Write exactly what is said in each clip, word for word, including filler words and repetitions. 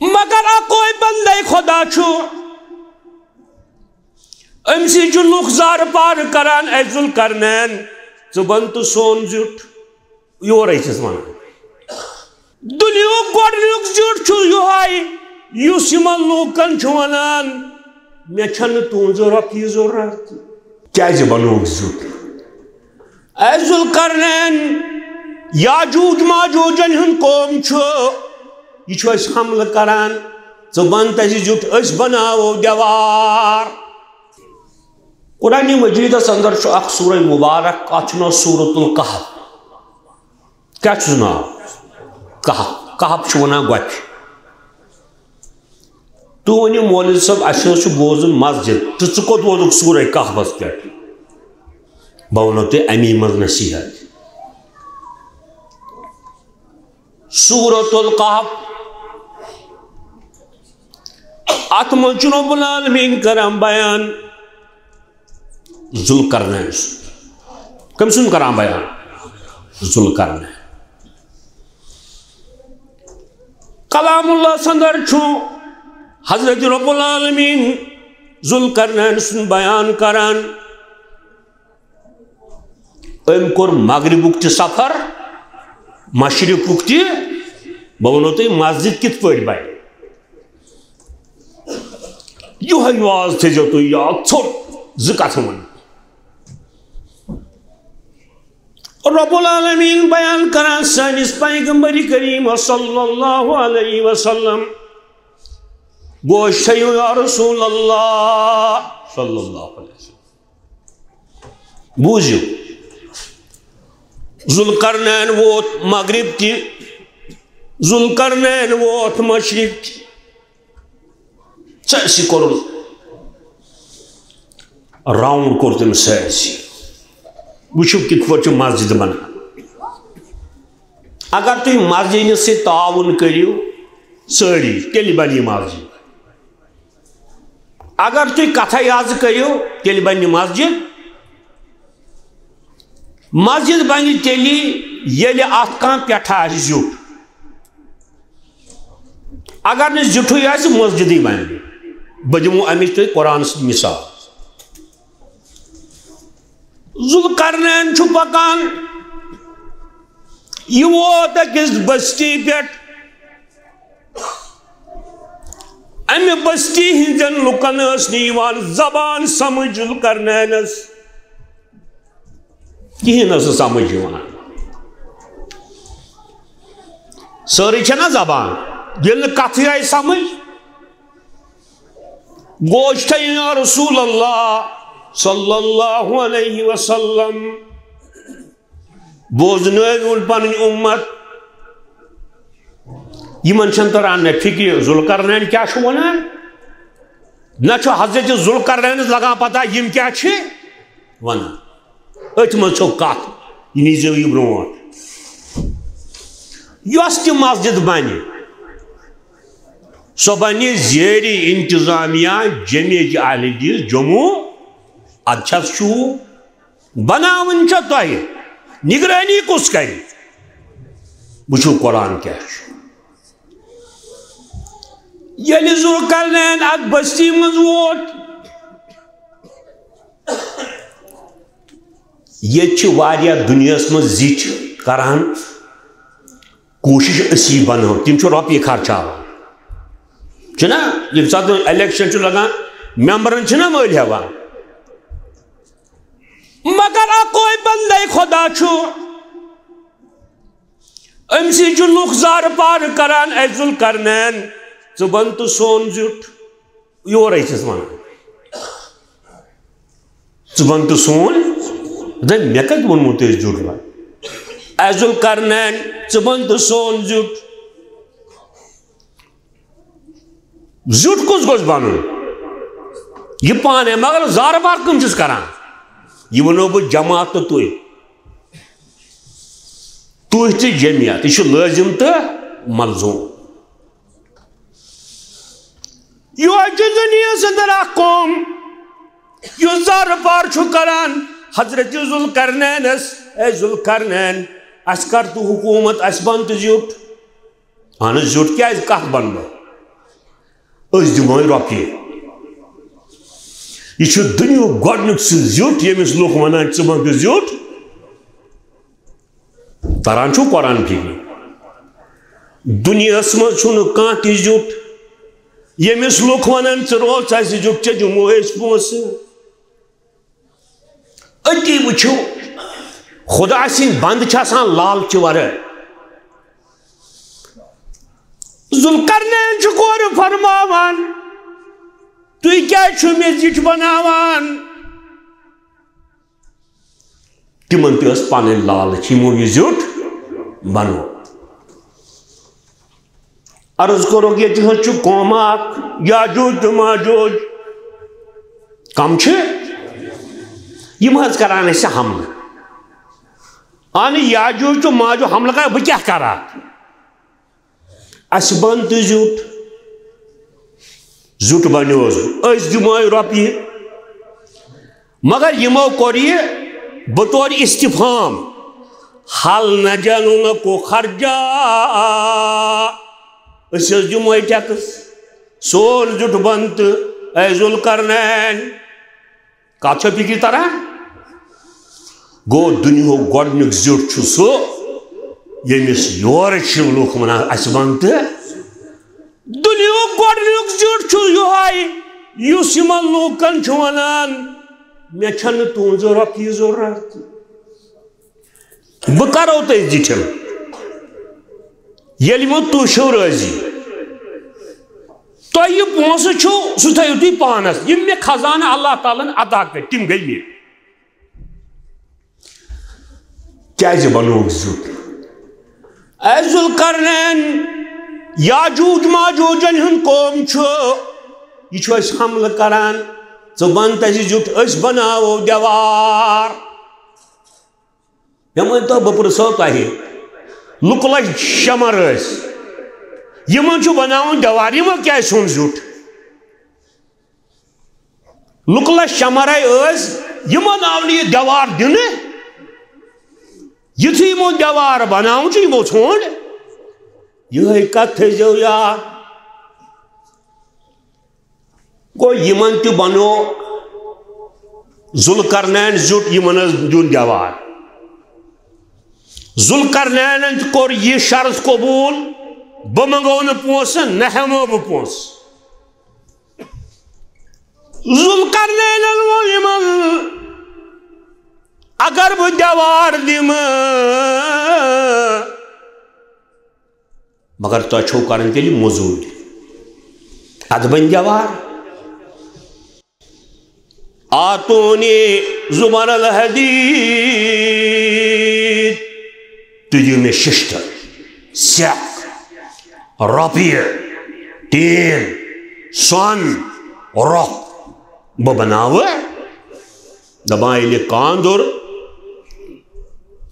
مگر اکوے بندے خدا چھُ، أمۍ سٕے چھُ لُکھ زارٕ پارٕ کران، اے ذوالقرنین، ژٕ بن تہٕ سون زیُٹھ۔ یورے چھِس ونان، دُنیہُک گۄڈٕنیُک زیُٹھ چھُ یِہوٚے، یُس یِمن لوٗکن چھُ ونان، مےٚ چھَنہٕ تُہنٛزِ رۄپیہِ ضروٗرت۔ کیازِ بنووُکھ زیُٹھ؟ اے ذوالقرنین، یاجوج ماجوجن ہُنٛد قوم چھُ، یہِ چھُ اَسہِ حملہٕ کران، ژٕ بن تَسہِ زیُٹھ، أسۍ بناوو دیوار۔ قرآن مجیدس اندر چھُ اکھ سورہ مبارک، اتھ چھُ ناو سورۃ الکہف۔ کیٛاہ چھُس ناو؟ کہف۔ کہف چھِ وَنان گۄپھِ۔ تُہۍ ؤنِو مولوی صٲب، اَسہِ حظ چھُ بوزُن مسجد، تہٕ ژٕ کوٚت ووتُکھ سورہ کہفس پٮ۪ٹھ؟ بہٕ وَنو تۄہہِ اَمی منٛز نصیحت۔ سورۃ الکہف، اتھ منٛز چھُ رب العالمین کران بیان ذوالقرنین سُنٛد۔ کٔمۍ سُنٛد کران بیان؟ ذوالقرنین۔ کلام اللہ سندر چھُ حضرت رب العالمین ذوالقرنین سُنٛد بیان کران۔ أمۍ کوٚر مغربُک تہِ سفر، مشرقُک تہِ۔ بہٕ وَنو تۄہہِ مسجد کِتھ پٲٹھۍ بنہِ۔ یِہوٚے واز تھٲیزیو تُہۍ یاد، ژھوٚٹ زٕ کَتھٕ وَنہٕ۔ رب العالمین بیان کران سٲنِس پیغمبر کریم صلی اللہ علیہ وسلم، گوش تھٲیِو یا رسول اللہ صلی اللہ علیہ وسلم۔ بوٗزِو، ذوالقرنین ووت مغرب تہِ، ذوالقرنین ووت مشرق تہِ۔ سٲرسٕے کوٚرُن، راوُنٛڈ کوٚر تٔمۍ سٲرسٕے۔ وٕچھِو کِتھ پٲٹھۍ چھُ مسجد بنان۔ اگر تُہۍ مسجدِ سۭتۍ تعاوُن کٔرِو سٲری، تیٚلہِ بنہِ یہِ مسجد۔ اگر تُہۍ کتھے آز کٔرِو، تیٚلہِ بنہِ مسجد۔ مسجد بنہِ تیٚلی، ییٚلہِ اتھ کانٛہہ پٮ۪ٹھٕ آسہِ زیُٹھ۔ اگر نہٕ زیُٹھُے آسہِ، مسجدٕے بنہِ نہٕ۔ بہٕ دِمو امِچ تۄہہِ قرآن سۭتۍ مثال۔ ذوالقرنین چھُ پکان، یہِ ووت أکِس بستی پٮ۪ٹھ۔ امہِ بستی ہٕنٛدٮ۪ن لُکن ٲس نہٕ یِوان زبان سمجھ ذوالقرنینس۔ کِہیٖنۍ ٲس نہٕ سمجھ یِوان۔ سٲرٕے چھےٚ نا زبان، ییٚلہِ نہٕ کتھٕے آیہِ سمجھ، گوش تھٲیِو یا رسول اللہ صلی اللہ علیہ وسلم۔ بوزنٲوِوُن پنٕنۍ اُمت۔ یِمن چھَنہٕ تران نہ فِکرِ ذوالقرنین کیٛاہ چھُ وَنان، نہ چھُ حضرت ذوالقرنینس لگان پتہ یِم کیٛاہ چھِ وَنان۔ أتھۍ منٛز چھو کتھ، یہِ نیٖزیو یہِ برونٛٹھ۔ یۄس تہِ مسجد بنہِ، سۄ بنہِ زیرِ انتظامیہ جمیعت اہل حدیث جموں۔ ادٕ چھَس چھُو بناوٕنۍ چھےٚ تۄہہِ، نگرٲنی کُس کرِ؟ وٕچھِو قرآن کیٛاہ چھُ۔ ییٚلہِ ذوالقرنین اتھ بستی منٛز ووت، ییٚتہِ چھِ واریاہ دُنیاہس منٛز زِٹھۍ کران کوٗشش أسی بناوو، تِم چھِ رۄپیہِ خرچاوان، چھُنہ؟ ییٚمہِ ساتہٕ وۄنۍ election چھُ لگان، memberن چھِنہ مٔلۍ ہٮ۪وان۔ مگر اکوے بندے خدا چھُ، أمۍ سٕے چھُ لُکھ زارٕ پارٕ کران، اے ذوالقرنین، ژٕ بن تہٕ سون زیُٹھ۔ یورے چھِس ونان، ژٕ بن تہٕ سون۔ دَپہِ، مےٚ کتہِ ووٚنمُت تۄہہِ زیُٹھ بن؟ اے ذوالقرنین، ژٕ بن تہٕ سون زیُٹھ۔ زیُٹھ کُس گوٚژھ بنُن؟ یہِ پانے، مگر زارٕ پار کٕم چھِس کران؟ یہِ ونو بہٕ جماعت تہٕ تُہۍ۔ تُہۍ تہِ جمعیت، یہِ چھُ لٲزِم تہٕ ملزوٗم۔ یہِ چھُ دُنیاہَس اندر اکھ قوم، یُس زارٕ پار چھُ کران حضرت ذوالقرنینس، اے ذوالقرنین، اَسہِ کر تہٕ حکوٗمت، اَسہِ بن تہٕ زیُٹھ۔ اہن حظ، زیُٹھ کیازِ؟ کتھ بنہٕ بہٕ؟ أسۍ دِمو رۄپیہِ۔ یہِ چھُ دُنیاہُک گۄڈٕنیُک سُہ زیُٹھ، ییٚمِس لُکھ وَنان، "ژٕ ما گوٚو زیُٹھ؟" تران چھُو قرآن فِکرِ؟ دُنیاہَس منٛز چھُنہٕ کانٛہہ تہِ زیُٹھ، ییٚمِس لُکھ وَنان، "ژٕ روز اَسہِ زیُٹھ، ژےٚ دِمو أسۍ پونٛسہٕ۔" أتی وٕچھِو، خۄدا سٕنٛدۍ بنٛدٕ چھِ آسان لالچہِ ورٲے۔ ذوالقرنین چھُ کورِ فرماوان، "تُہۍ کیٛازِ چھِو مےٚ زِٹھۍ بناوان؟" تِمن تہِ ٲس پنٕنۍ لالچ، یِمو یہِ زیُٹھ بنوو۔ عرض کوٚرُکھ، ییٚتہِ حظ چھُ قوم اکھ، یاجوج تہٕ ماجوج۔ کم چھِ؟ یِم حظ کران اَسہِ حملہٕ۔ اَہنہِ یاجوج تہٕ ماجوج حملہٕ کران، بہٕ کیٛاہ کرٕ اَتھ؟ اَسہِ بَن تہٕ زیُٹھ، زیُٹھ بَنیوس بہٕ۔ أسۍ دِمو رۄپیہِ۔ مگر یِمو کوٚر یہِ بطور استفہام، "هل نجعل لك خرجا؟" أسۍ حظ دِموے ٹیکس، سون زیُٹھ بَن تہٕ اے ذوالقرنین۔ کتھ چھو فکر تران؟ گوٚو، دُنیاہُک گۄڈٕنیُک زیُٹھ چھُ سُہ، ییٚمِس یورٕ چھِ لُکھ وَنان، "اَسہِ وَن تہٕ۔" دُنیاہُک گۄڈٕنیُک زیُٹھ چھُ یِہوٚے، یُس یِمن لوٗکن چھُ وَنان، "مےٚ چھَنہٕ تُہٕنٛز رۄپیہِ ضروٗرت۔" بہٕ کرو تۄہہِ زِٹھٮ۪ن۔ ییٚلہِ وۄنۍ تُہۍ چھِو رٲضی، تۄہہِ یہِ پونٛسہٕ چھُو، سُہ تھٲیِو تُہۍ پانس۔ یِم مےٚ خزانہٕ اللہ تعالیٰ ہن عطا کٔرۍ، تِم گٔے مےٚ۔ کیٛازِ بنووُکھ زیُٹھ؟ اے ذوالقرنین، یاجوج ماجوجن ہُنٛد قوم چھُ، یہِ چھُ اَسہِ حملہٕ کران۔ ژٕ بن تَتہِ زیُٹھ، أسۍ بناوو دیوار۔ مےٚ ؤنۍ تو، بہٕ پرژھو تۄہہِ، لُکہٕ لَچھ شمر ٲسۍ، یِمن چھُ بناوُن دیوار، یِمو کیازِ ژھُن زیُٹھ؟ لُکہٕ لَچھ شمرے ٲسۍ، یِمن آو نہٕ یہِ دیوار دِنہٕ۔ یُتھُے یِمو دیوار بناوُن چھُ، یِمو ژھونٛڈ۔ یِہوٚے کتھ تھٲیزیو یاد۔ گوٚو، یِمن تہِ بنوو ذوالقرنین زیُٹھ، یِمن حظ دیُن دیوار۔ ذوالقرنینن تہِ کوٚر یہِ شرط قبوٗل، "بہٕ منٛگو نہٕ پونٛسہٕ، نہ ہٮ۪مو بہٕ پونٛسہٕ۔" ذوالقرنینن ووٚن یِمن، "اگر بہٕ دیوار دِمہٕ، مگر تۄہہِ چھو کرٕنۍ تیٚلہِ مٔزوٗرۍ۔ ادٕ بنہِ دیوار۔ آتونی زبر الحدید، تُہۍ دِیِو مےٚ شیشتٕر، سٮ۪کھ، رۄپیہِ، ٹیٖن، سۄن، رۄپھ، بہٕ بناوٕ۔" دپان، ییٚلہِ کاندُر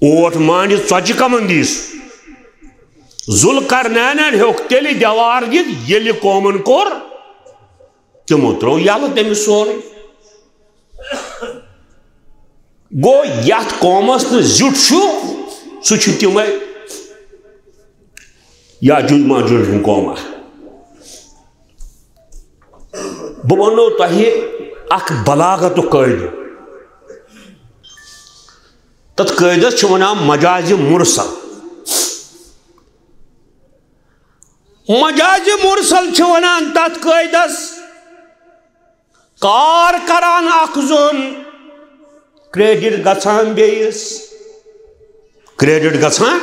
اوٹ مانہِ ژۄچہِ کمن دِس۔ ذوالقرنینن ہیوٚک تیٚلہِ دیوار دِتھ، ییٚلہِ قومن کوٚر، تِمو ترٛوو یَلہٕ تٔمِس سورُے۔ گوٚو، یَتھ قومس نہٕ زیُٹھ چھُ، سُہ چھُ تِمے یاجوج ماجوج ہُنٛد قوم اکھ۔ بہٕ وَنو تۄہہِ اکھ بلاغتُک قٲعدٕ۔ تَتھ قٲعدَس چھِ وَنان مجازِ مرسل۔ مجازِ مرسل چھِ وَنان تَتھ قٲعدَس، کار کران اکھ زوٚن، کریڈٹ گژھان بیٚیِس۔ کریڈٹ گژھان؟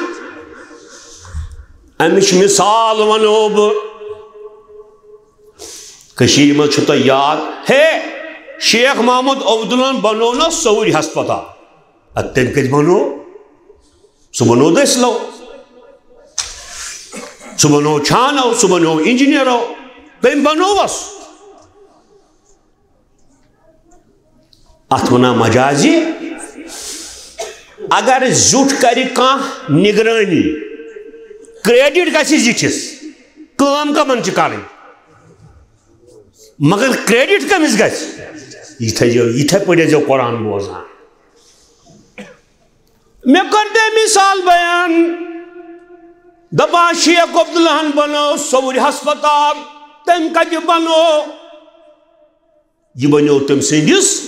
اَمِچ مثال وَنو بہٕ۔ کٔشیٖرِ منٛز چھُ تۄہہِ یاد، ہے، شیخ محمد عبداللہن بنوو نا صوٗرۍ ہسپتال؟ اَدٕ تٔمۍ کَتہِ بنوو؟ سُہ بنوو دٔسلو، سُہ بنوو چھانو، سُہ بنوو انجینئرو، تٔمۍ بنووس۔ اتھ ونان مجازی۔ اگر زیُٹھ کرِ کانٛہہ نگرٲنی، کریڈٹ گژھِ زِٹھِس، کٲم کمن چھِ کرٕنۍ؟ مگر کریڈٹ کٔمِس گژھِ؟ یہِ تھٲیزیو، یِتھے پٲٹھۍ ٲسۍزیو قرآن بوزان۔ مےٚ کٔر تٔمۍ مثال بیان، دپان شیخ عبداللہن بنٲو صوٗرۍ ہسپتال، تٔمۍ کتہِ بنوو؟ یہِ بنیو تٔمۍ سٕنٛدِس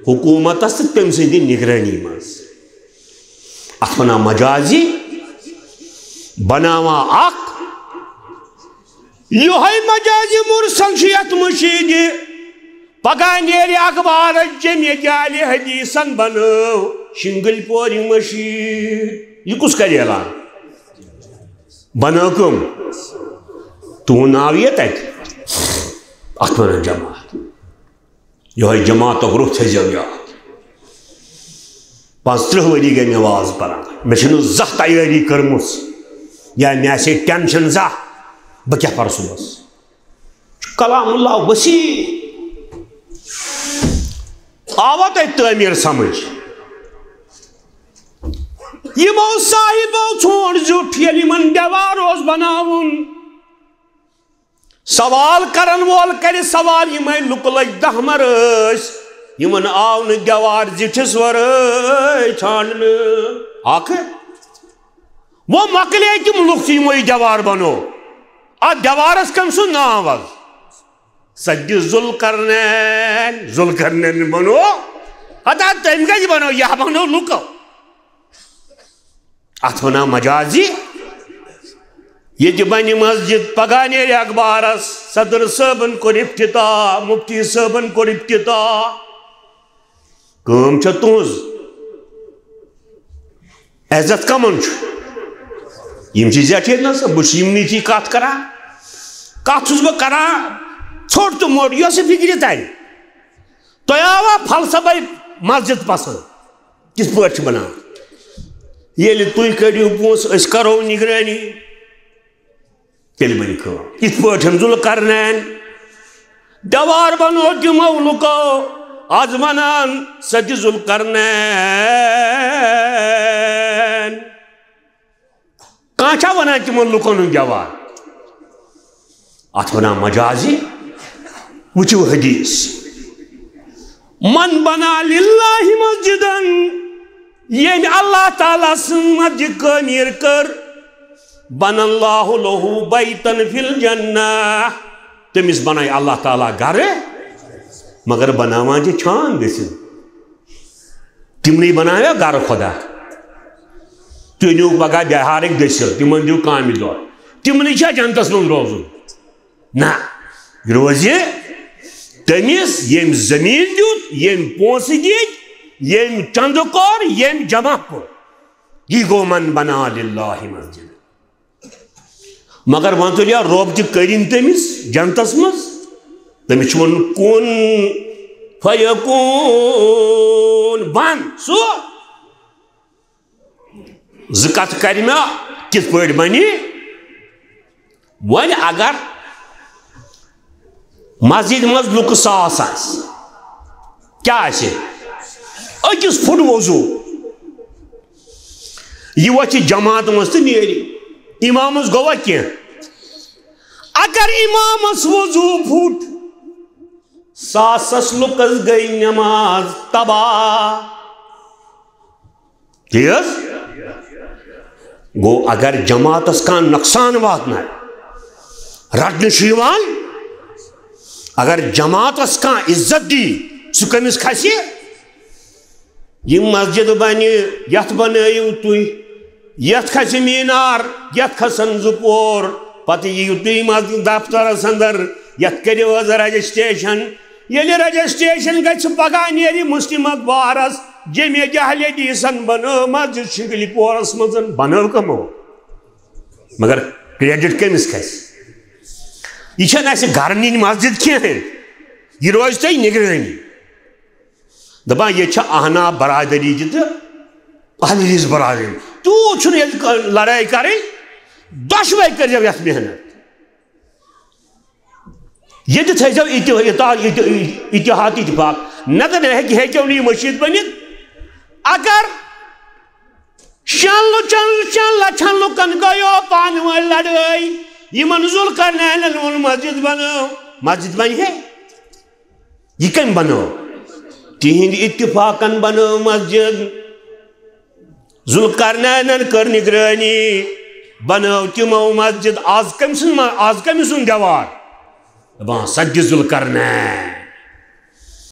حکوٗمتس تہٕ تٔمۍ سٕنٛدِ نگرٲنی منٛز۔ اتھ ونان مجازی، بناوان اکھ۔ یِہوٚے مجازی مرسل چھُ یتھ مٔشیٖدِ۔ پگاہ نیرِ اخبارس جمعہ جعلِ حدیثن بنٲو شنگلۍ پورِ مٔشیٖد۔ یہِ کُس کرِ اعلان؟ بنٲو کٕم؟ تُہُنٛد ناو یِیہِ تَتہِ؟ اَتھ وَنان جماعت۔ یِہوٚے جماعتُک روٚف تھٲیزیو یاد۔ پانٛژترٕٛہ ؤری گٔے مےٚ واز پَران۔ مےٚ چھُنہٕ زانٛہہ تیٲری کٔرمٕژ۔ یا مےٚ آسہِ ہے ٹٮ۪نشَن زانٛہہ، بہٕ کیٛاہ پَرٕ صُبحَس؟ چھُ کلام اللہ وسیع۔ آوا تۄہہِ تعمیٖر سمجھ؟ یِمو صاحبو ژھونٛڈ زیُٹھ، ییٚلہِ یِمن دیوار اوس بناوُن، سوال کرن وول کرِ سوال، یِمے لُکہٕ لٔگۍ دہمر ٲسۍ، یِمن آو نہٕ دیوار زِٹھِس ورٲے ژھانڈنہٕ۔ اکھ، وۄنۍ مۄکلے تِم لُکھ، یِمو یہِ دیوار بنوو۔ اتھ دیوارس کٔمۍ سُنٛد ناو حظ؟ سدِ ذوالقرنین، ذوالقرنین بنو۔ ہتا تٔمۍ کتہِ بنو؟ یہِ بنو لُکو۔ اتھ ونان مجازی۔ ییٚتہِ بنہِ مسجد، پگاہ نیرِ اخبارس، صدر صٲبن کوٚر افتتاح، مفتی صٲبن کوٚر افتتاح۔ کٲم چھےٚ تُہنٛز۔ عزت کمن چھُ؟ یِم چھِ زیٹھِ ییٚتہِ نَس، بہٕ چھُس یِمنٕے تھی کتھ کران۔ کتھ چھُس بہٕ کران ژھوٚٹ تہٕ موٚٹ، یۄس یہِ فکرِ ترِ۔ تۄہہِ آوا فلسفے مسجد پسند؟ کِتھ پٲٹھۍ چھِ بنان؟ ییٚلہِ تُہۍ کٔڑِو پونٛسہٕ، أسۍ کرو نگرٲنی۔ تیٚلہِ بنہِ کٲم۔ یِتھ پٲٹھۍ ذوالقرنین دیوار بنوو تِمو لُکو، از ونان سدِ ذوالقرنین۔ کانٛہہ چھا ونان تِمن لُکن ہُنٛد دیوار؟ اتھ ونان مجازی۔ وٕچھِو حدیث۔ من بنا للہ مسجدن، ییٚمۍ اللہ تعالیٰ سٕنٛز مسجد کٲمیٖر کٔر، بنى الله له بيتا في الجنة، تٔمِس بنایہِ اللہ تعالیٰ گرٕ، مگر بناوان چھِ چھان گٔژھِتھ۔ تِمنٕے بناویا گرٕ خۄدا؟ تُہۍ أنِو پگاہ بِہارٕکۍ دٔسِل، تِمن دِیِو کامہِ دۄہ۔ تِمنٕے چھا جنتس منٛز روزُن؟ نہ، یہِ روزِ تٔمِس، ییٚمۍ زٔمیٖن دیُت، ییٚمۍ پونٛسہٕ دِتۍ، ییٚمۍ چندٕ کوٚر، ییٚمۍ جمع کوٚر۔ یہِ گوٚو من بنا للہ مسجد۔ مگر وۄنۍ تُلیا رۄب تہِ کٔرِن تٔمِس جنتس منٛز؟ تٔمِس چھُ وَنُن، کُن فیکون، بن سُہ۔ زٕ کتھٕ کرِ مےٚ، کِتھ پٲٹھۍ بنہِ؟ وۄنۍ اگر مسجد منٛز لُکہٕ ساس آسہِ، کیٛاہ آسہِ؟ أکِس فُٹ وضوٗ۔ یہِ وۄتھِ جماعت منٛز تہٕ نیرِ۔ امامس گوٚوا کینٛہہ؟ اگر امامس وضوٗ پھُٹ، ساسس لُکس گٔے نماز تباہ۔ تی حظ؟ گوٚو، اگر جماعتس کانٛہہ نۄقصان واتنایہِ، رٹنہٕ چھُ یِوان، اگر جماعتس کانٛہہ عزت دی، سُہ کٔمِس کھسہِ؟ یہِ مسجد بنہِ، یتھ بنٲیِو تُہۍ، یتھ کھسہِ مینار، یتھ کھسن زٕ پور، پتہٕ یِیِو تُہۍ مسجد دفترس اندر، یتھ کٔرِو حظ رجسٹریشن۔ ییٚلہِ رجسٹریشن گژھِ، پگاہ نیرِ مسلم اخبارس، جمعہ جہل حدیثن بنٲو مسجد شنگلی پورس منٛز، بنٲو کمو؟ مگر کریڈٹ کٔمِس کھسہِ؟ یہِ چھَنہٕ اَسہِ گرٕ نِنۍ مسجد کینٛہہ، یہِ روزِ تۄہہِ نگرٲنی۔ دپان، ییٚتہِ چھِ احناف برادری تہِ تہٕ اہل حدیث برادری۔ تیوٗت چھُنہٕ ییٚتہِ لڑٲے کرٕنۍ، دۄشوے کٔرۍزیو یتھ محنت۔ ییٚتہِ تھٲیزیو اتحاد، اتحاد، اتحاد، اتفاق۔ نتہٕ نہ ہیٚکہِ، ہیٚکیو نہٕ یہِ مٔشیٖد بٔنِتھ۔ اگر شٮ۪ن لُچن، شٮ۪ن لچھن لُکن گٔیو پانہٕ ؤنۍ لڑٲے، یِمن ذوالقرنینن ووٚن مسجد بنٲو، مسجد بنہِ ہے؟ یہِ کٔمۍ بنٲو؟ تِہنٛدِ اتفاقن بنٲو مسجد۔ ذوالقرنینن کٔر نگرٲنی، بنٲو تِمو مسجد۔ آز کٔمۍ سُنٛد ما-، آز کٔمۍ سُنٛد دیوار؟ دپان سد ذوالقرنین،